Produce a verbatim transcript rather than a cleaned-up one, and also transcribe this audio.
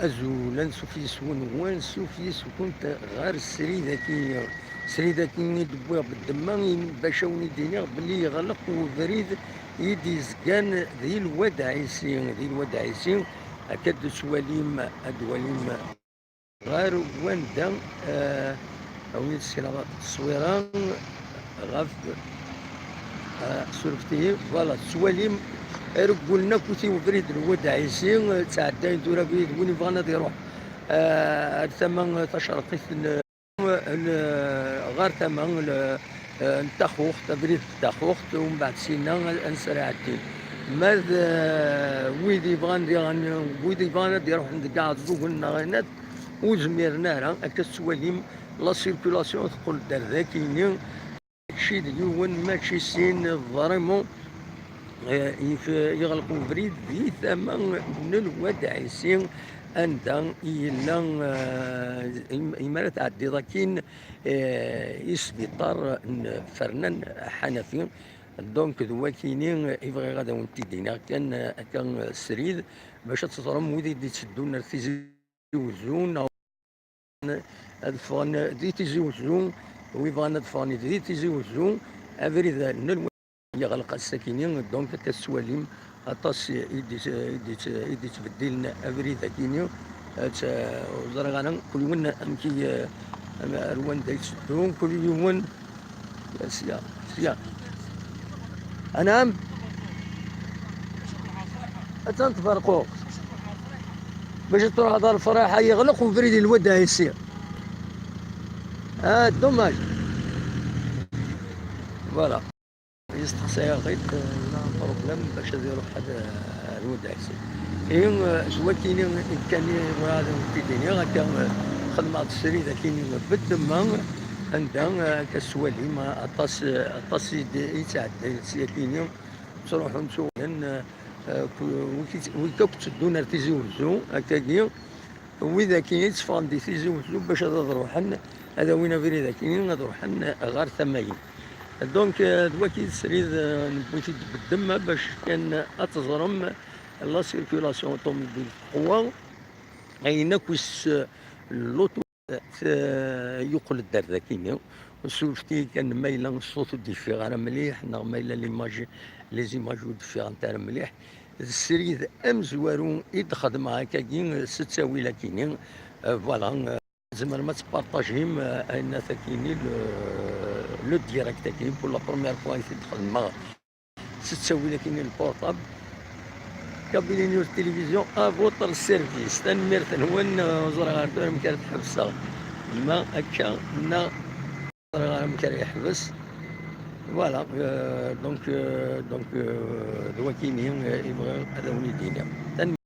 Azul, ansuf yes-wen, ansuf yes-went ɣer srid-agi. Srid-agi i d-wwiɣ beddemma, bac a wen-id-iniɣ belli yeɣleq ubrid i d-yezgan di Lwad Ɛisi. Di Lwad Ɛisi, akka d-tettwalim, ad d-walim ɣer wanda, eh, a wen-id-sekreɣ tteswira ɣef, eh, surfet-iyi, voilà, tettwalim, regglen akk i ubrid n Lwad Ɛisi, eh, ttɛeddayen tura abrid, win yebɣan ad iruḥ, eh, ar tama, eh, tacerqit n, n, ɣer tama n, eh, n Taxuxt, abrid n Taxuxt, umbeɛd sinna ad, ad nesraɛeddin. Ma d, eh, wid yebɣan diɣen, wid yebɣan ad iruḥen deg Iɛeẓẓugen neɣ ayen, ur zmiren ara, akka tettwalim la circulation teqqel-d ar daki-nni. Mačči d yiwen, mačči sin, vraiment, eh, yef-, yeɣleq ubrid di tama n Lwad Ɛisi, anda i yella, eh, im-, imi ara tɛeddiḍ akkin, eh, isbiṭar n Fernan Ḥanafi. Donc, d wakini i bɣiɣ ad awen-t-id-iniɣ kan, eh, akka, eh, srid, bac ad teẓrem wid i d-itteddun ar Tizi Uzzu, neɣ ad ffɣen di Tizi Uzzu, wi bɣan ad ffɣen di Tizi Uzzu, abrid n Lwad yeɣleq ass-akini, donc akka tettwalim aṭas i d-, i d-, i d-yettbeddilen abrid akini. Ur ẓriɣ ara kul yiwen amek i, am-, ar wanda yetteddu, kul yiwen. Sya, sya. Anɛam? Attan tferqu. Bac ad truḥeḍ ɣer lefraḥ, yeɣleq ubrid i Lwad Ɛisi. Ah, dommage. Voilà. Yesteqsa-yaɣ-id, eh, yella problème bac ad iruḥ ad, eh, Lwad Ɛisi. Ihi, eh, s wakini kan i bɣiɣ ad wen-t-id-iniɣ, akka, eh, xedmeɣ-d srid akini beddemma, anda, eh, akka s walim, eh, aṭas, eh, aṭas i d-, i yettɛeddayen s yakini, ttruḥun ttuɣalen, eh, eh, ku-, wiki-, wiki akk tteddun ar Tizi Uzzu, akkagi. Wid akkin i tteffɣen di Tizi Uzzu bac ad, ad ruḥen, ad awin abrid akkin, ad ruḥen ɣer tama-in. Donc, eh, d waki srid, eh, newwi-t-id beddemma bac kan ad teẓrem la circulation automobile teqwa, ayen akk is, eh, l'auto, eh, yeqqel-d ar dakini. Surfet-iyi kan ma yella ṣṣut ur d-yeffiɣ ara mliḥ, neɣ ma yella l'image, les images ur d-ffiɣent ara mliḥ. D srid amezwaru i d-xedmeɣ akkagi s ttawil akini. Euh, voilà, euh, tzemrem ad tpartajim, euh, ayen akini, le, le direct akini, pour la première fois i t-id-xedmeɣ s ttawil akini le portable. Kabylie News Télévision à votre service. Tanemmirt-nwen, euh, ur ẓriɣ ar tura amek ara t-ḥebseɣ. Ma akka, neɣ ur ẓriɣ ara amek ara yeḥbes. Voilà, euh, donc, euh, donc, euh, d wakini, euh, i bɣiɣ ad awen-id-iniɣ. Tanemmirt.